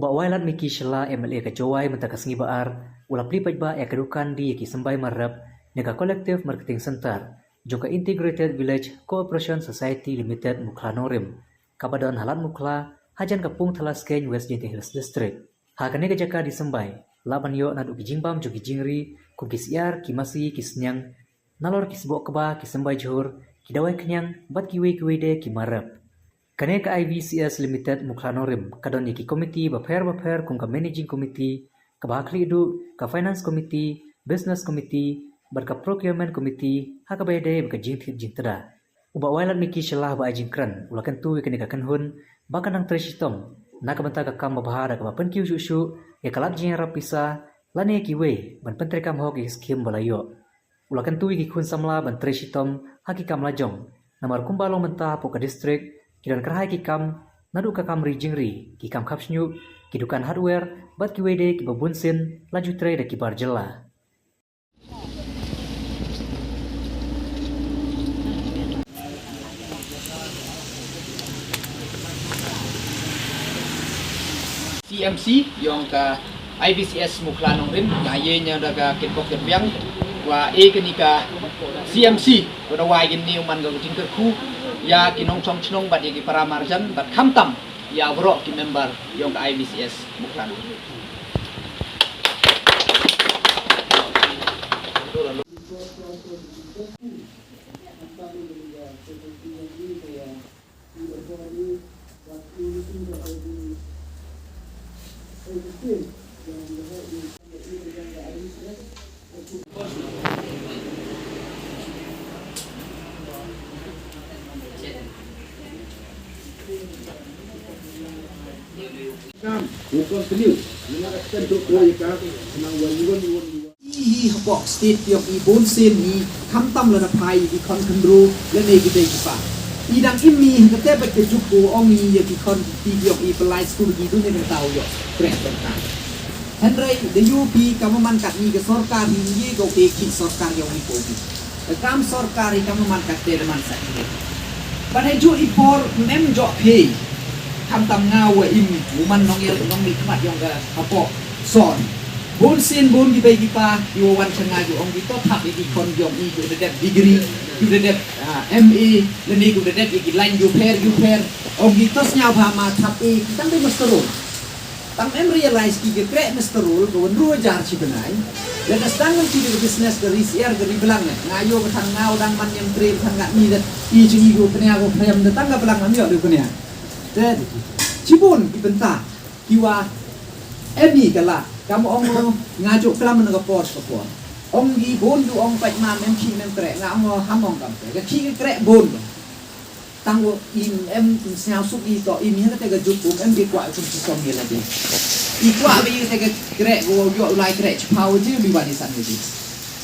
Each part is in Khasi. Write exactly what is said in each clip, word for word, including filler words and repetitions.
Bah Wailadmiki Shylla, M L A ka Jowai mynta ka sngi Ba-ar, u la plie paidbah ïa ka dukan die ïa ki symbai marep na ka Collective Marketing Centre jong ka Integrated Village Cooperation Society Limited, Mukhla Nongrim, kaba don ha Lad Mukhla, hajan ka Pung Thala Skein, West Jaiñtia Hills District. Ha kane ka jaka die symbai lah ban ïoh naduh ki jingbam jong ki jingri kum ki syiar, ki masi, ki sniang, nalor ki sboh kba, ki symbai jhur, ki dawai khñiang bad kiwei kiwei de ki marep. Kane ka I V C S Limited Mukhla Nongrim ka don ïa ki komiti bapher bapher kum ka Managing Committee, kaba ha khlieh duh ka Finance Committee, Business Committee bad ka Procurement Committee, ha kaba ïadei bad ka jingthied jingtda. U Bah Wailadmiki Shylla ba ai jingkren u la kyntu ïa kane ka kynhun ba kan nang trei shitom na ka bynta ka kam babha da kaba pynkiew shuh shuh ïa ka lad jingïarap pisa lane kiwei ban pyntreikam hok ïa ki skhim ba la ïoh. U la kyntu ïa ki khun samla ban trei shitom ha ki kam lajong, namar kumba long mynta hapoh ka district ki don kyrhai ki kam, naduh ka kam ri jingri, ki kam khap shñiuh, ki dukan hardware bad kiwei de kiba bunsien la ju trei da ki bar jylla. C M C yong ka I V C S Mukhla Nongrim, nga ye nya da ka kitbok kitbiang wa e kani ka C M C, wa da wai gin ni u man ka jingkyrkhu ïa ki nongchong chnong bad ïa ki para marjan bad khamtam ïa baroh ki member yong ka I V C S Mukhla Nongrim. Kam, u continue. Ina extend to ko ïa ka, khnang wa iwon, iwon, iwon. I hi hapoh state yong i bun sien hi, khamtam lada phai i khon khynru lane ki dei ki pa. I dang im i ha kate pat ka juk ko ong i ïa ki khon ki yong i pynlait skul ki dun i bynta u ïoh kreh bynta. Hynrei da ïoh phi kam man katni ka sorkar hi, ngi ko e ki sorkar yong i ko ki. Ka kam sorkar hi kam man kate da man sa i. Ban ha juh i por mem joh phi. Khamtam nga wa im u man nongïalam nongmihkhmat yong ka hapoh Son. Bun sien bun ki bei ki pa, ki wa wan sha nga ki ong ki to thap ïa ki khon jong i, ki da dep degree, ki da dep, ah, M A, lane ki da dep ïa ki line jupher jupher. Ong ki to sñiawbha ma thap ïa ki tang dei muster roll. Tang em realize ki ka kreh muster roll ka wan ruh jar chi bnai. Lada sdang ngan chi da ka business ka ri syiar ka ri blang ne. Nga ïoh ka thang nga u dang man ñiam trei ka thang nga ni da i jong i ko kñia ko phrem da tang ka blang ngam ïoh da kñia. Te chi bun ki bynta. Ki wa em i ka la, kam ong nga ju klam na ka por ka por. Ong ki bun ju ong pait ma mem khih mem kreh, nga ong ham ong kam te. Ka khih ka kreh bun. Tang wa im em sñiaw suk i to im ha kate ka juk kum em ki kwah kum chitom ïa lade. I kwah ba ïa kate ka kreh ko ïoh u lai kreh chiphaw ji li wan i san ji.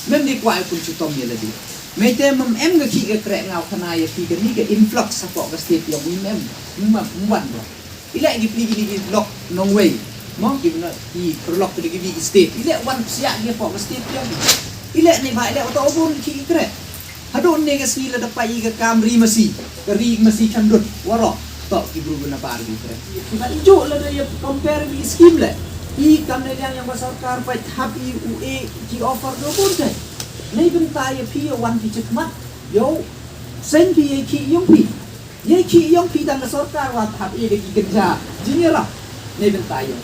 Mem ki kwah kum chitom ïa lade. Mei te mem em ka khih ka kreh nga u khana ïa phi kani ka influx hapoh ka state yong i mem. Mem wan ba. I leh ki pli kini ki lok nongwei. Mo ki na ki paralok kini ki state. I leh wan siah ki hapoh ka state yong. I leh ni ba i leh uta u bun ki kreh. Haduh ne ka sngi lada pait i ka kam ri masi. Ka ri masi khandut. Waroh. To ki bru na bar ki kreh. Ki ba i ju lada ïa compare ki scheme leh. I kam ne liang yong ka sorkar pait hap i u e ki offer do bun te. Nei bynta ïa phi ïa wan phi chikmat. Ïoh seng phi ïa ki yong phi. Ïa ki yong phi tang ka sorkar wa thap ïa ki kynja jingïarap. Nei bynta ïa.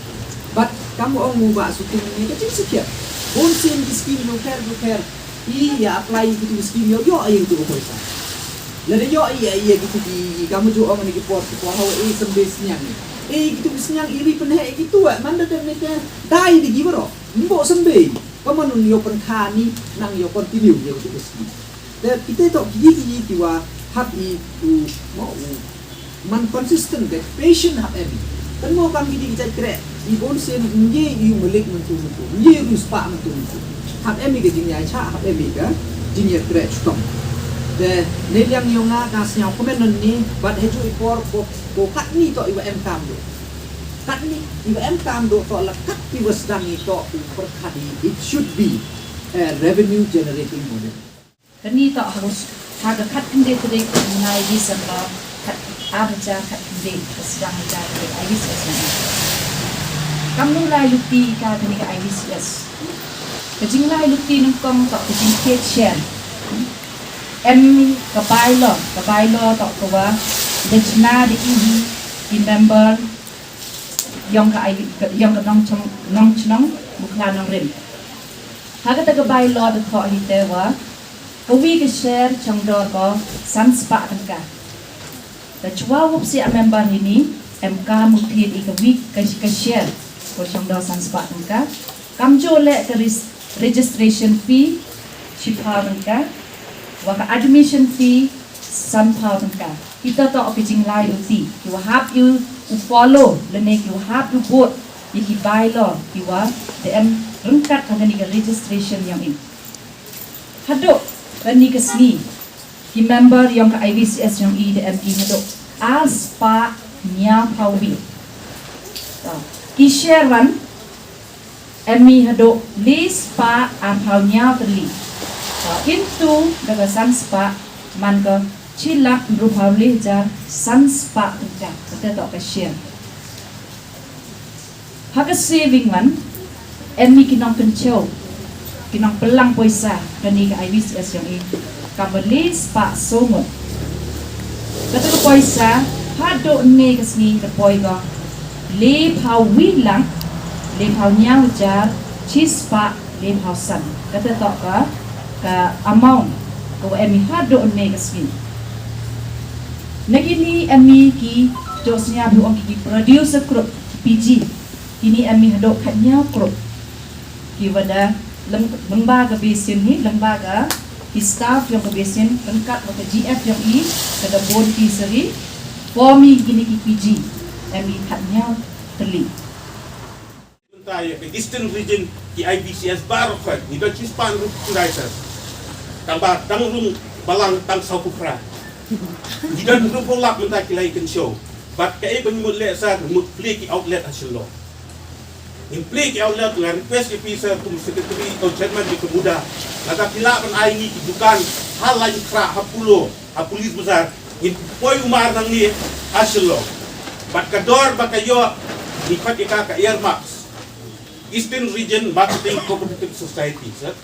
Bad kam ong u ba suting ni ka jingsakhiat. Bun sien ki scheme ïoh kher ïoh kher. I ïa apply ki tu scheme ïoh ïoh ïa ki tu poisa. Lada ïoh ïa ïa ki tu ki kam ju ong ni ki por ki por hawa i symbe sniang ni. I ki tu sniang i ri pynhe i ki tu man da dem ni te dai di ki bro. Mbo symbe. Ka man un ïoh pynkha ni nang ïoh continue ïa ki tu scheme. Te kita to ki ki ki wa hap i u mo u man consistent ka patient hap em. Kan mo kam ki ki jait kreh i bun sien ngi i u malik mentu mentu ngi i u spa mentu mentu. Hap em i ka jingïa cha hap em i ka jingïa kreh chutom. Te ne liang yong nga ka sñiaw komen non ni bad heju i por ko ko kat ni to i wa em kam do. Kat ni i wa em kam do to la kat i wa sdang i to u perkhadi it should be a revenue generating model. Kani to harus ha ka khat khyndai tarik u bnai December khat ar hajar khat khyndai ka sdang hajar ka I V C S. Kam nang lai luti ka kane ka I V C S. Ka jinglai luti nyngkong toh ka jingkit share. Em ka bylaw, ka bylaw toh ka wa da chna da i hi ki member yong ka I V, yong ka nongchong, nongchnong Mukhla Nongrim. Ha kata ka bylaw da thoh hi te wa ka wi ka share chong dor ko san spah tyngka. Da chwa wup si a member hi ni em ka muthied i ka wi ka, ka share ko chong dor san spah tyngka. Kam jo le ka ris-, registration fee shiphaw tyngka. Wa ka admission fee san phaw tyngka. Kita toh ki jinglai luti ki wa hap yu u follow lane ki wa hap yu vote ïa ki bylaw ki wa da em ryngkat ha kane ka registration yong i. Haduh kane ka sngi ki member yong ka I V C S yong i da em ki haduh ar spah hynñiaw phaw wi. To, ki share wan em i haduh le spah ar phaw hynñiaw tylli. To, into da ka san spah man ka chi lak hynru phaw le hajar san spah tyngka. Kata toh ka share. Ha ka saving wan em i ki nongpynchew, ki nongpynlang poisa kane ka I V C S yong i kam wa le spah saw ngut. Kata ka poisa haduh ne ka sngi ka poi ko le phaw wi lak le phaw hynñiaw hajar chi spah le phaw san. Kata toh ka, ka amount ka wa em i haduh ne ka sngi. Na kini em i ki, to sñiaw phi ong ki, ki producer group, ki P G. Kini em i haduh khathynñiaw group ki wa da lem-, lyngba ka basin hi, lyngba ka ki staff yong ka basin ryngkat wa ka G F yong i, ka da bun ki seri form i kini ki P G. Em i khathynñiaw tylli. Mynta ïa ka Eastern Region ki I V C S baroh khoit ngi don chispah hynriew phew khyndai sir. Tang ba tang rung balang tang saw phew phra. Ngi don hynriew phew lak mynta ki la ïa kynshew. Bad kaei ba ngi mut leh sir, ngi mut plie ki outlet ha Shillong. Ngin plie ki outlet, nga request ïa phi sir kum secretary, oh, chairman jong ka MUDA. Lada phi lah ban ai ngi ki dukan ha Laitumkhrah, ha Polo, ha Police Bazar, ngin poi umar nangne ha Shillong. Bad ka dor ba ka ïoh ngi khot ïa ka ka Earmarks, Eastern Region Marketing Cooperative Society sir.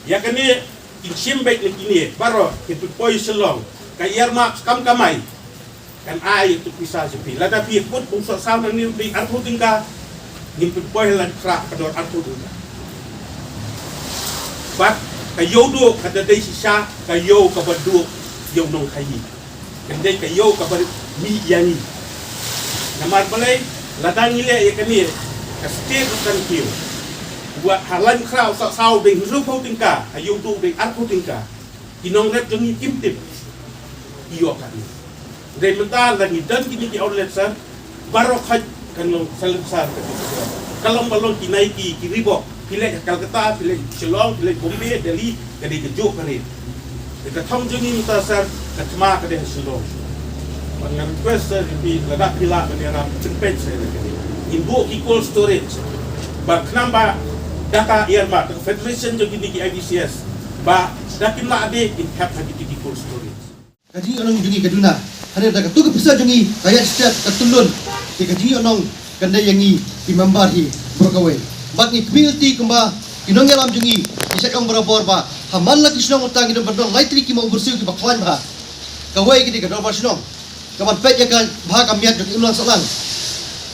Ïa kane kin shim beit na kine baroh kin pynpoi Shillong. Ka Earmarks kam kamai, kan ai ïa tu pisa sha phi. Lada phi kut bun soh saw nangne u dei arphew tyngka, ngin pynpoi ha Laitumkhrah ka dor arphew tyngka. Bad ka ïew duh ka da dei shisha ka ïew kaba duh ïew nongkhaïi. Kan dei ka ïew kaba mih ïa ngi. Namar balei? Lada ngi leh ïa kane ka state u kan kiew. Wat ha Laitumkhrah u soh saw dei hynriew phew tyngka, ha ïew duh dei arphew tyngka. Ki nongrep jong ngi kim tip. Ïoh katne. Dei mynta lada ngi don kine ki outlet sir, baroh khoit kan long salem sar ka. Ka long ba long ki Nike, ki Reebok, phi leit Calcutta, phi leit Shillong, phi leit Bombay, Delhi, ka dei kajuh ka rate. Te ka thong jong ngi mynta sir, ka thma ka dei ha Shillong. Bad nga request sir ïa phi lada phi lah ban ïarap pynpeit sir ïa kane. Ngin buh ki cold storage. Ba khnang ba da ka Earmark, da ka federation jong kine ki I V C S, ba da kim lah de kin thep ha kine ki cold storage. Ka jingïalang jong ngi ka duna. Hynrei da katu ka pisa jong ngi ka ïaid stet ka tyllun. Te ka jingïalang kan dei ïa ngi ki member hi baroh kawei. Bad ngi kyrpad kumba ki nongïalam jong ngi, ngi shait ong barabor ba ha man la ki shnong uta ngi don ban don lai tylli ki maw bursiew kiba khlaiñ bha. Kawei ka dei ka dorbar shnong kaban peit ïa ka bha ka miat jong ka imlang sahlang.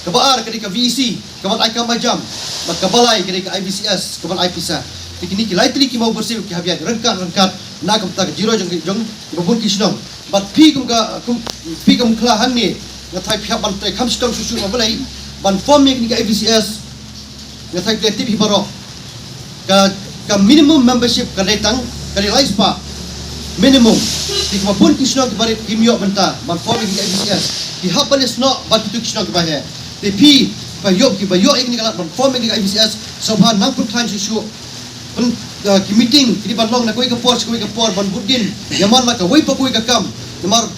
Kaba ar ka dei ka V E C kaban ai kam ai jam. Bad kaba lai ka dei ka I V C S kaban ai pisa. Te kine ki lai tylli ki maw bursiew ki hap ïaid ryngkat ryngkat na ka bynta ka jingroi jong ki, jong kiba bun ki shnong. Bad phi kum ka, kum, phi kum khla hangne, nga tharai phi hap ban trei kham shitom shuh shuh, namar balei? Ban form ïa kane ka I V C S, nga tharai phi la tip hi baroh. Ka, ka minimum membership ka dei tang, ka dei lai spah. Minimum. Te kiba bun ki shnong kiba rit kim ïoh bynta ban form ïa kane ka I V C S. Ki hap ban ïasnoh bad kitu ki shnong kiba heh. Te phi, kiba ïoh, kiba ïoh ïa kane ka lad ban form ïa kane ka I V C S, sngewbha nang pynkhlaiñ shuh shuh. Pyn, uh, ki meeting ki dei ban long na kawei ka por sha kawei ka por ban bud dien ïa man la kawei pa kawei ka kam. Namar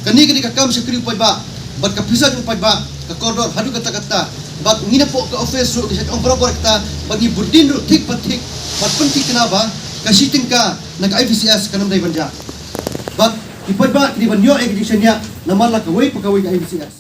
kane ka dei ka kam shakri u paidbah bad ka pisa jong u paidbah ka kordor haduh katta katta. Bad ngi na poh ka office ruh ngi shait ong barabor kata bad ngi bud dien ruh thik pa thik bad pynthikna ba ka shi tyngka na ka I V C S kan ym dei ban jah. Bad ki paidbah ki dei ban ïoh ïa ka jingshaniah na man la kawei pa kawei ka I V C S.